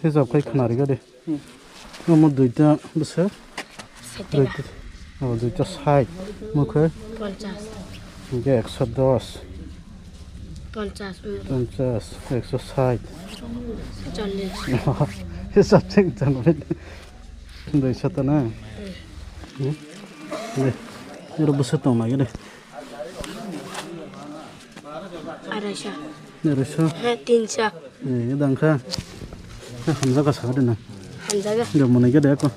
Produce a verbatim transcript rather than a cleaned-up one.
Hisab khai khna rwgadi. Omo duita bwswk? Sait taka. Duita, oh, duita sait. Mokhe? Ponchas. Hingke ekso dos. Ponchas, mm. Ponchas, ekso sait. Chollis. Hisab cheng chang bai. Duisa ta na? Hmm? De, ero bwswk tong lagi de. Araisa. Araisa? He, tinsa. Eh, dangkha. Hamjaga sa de na. Hamjaga. De, monai gede ko.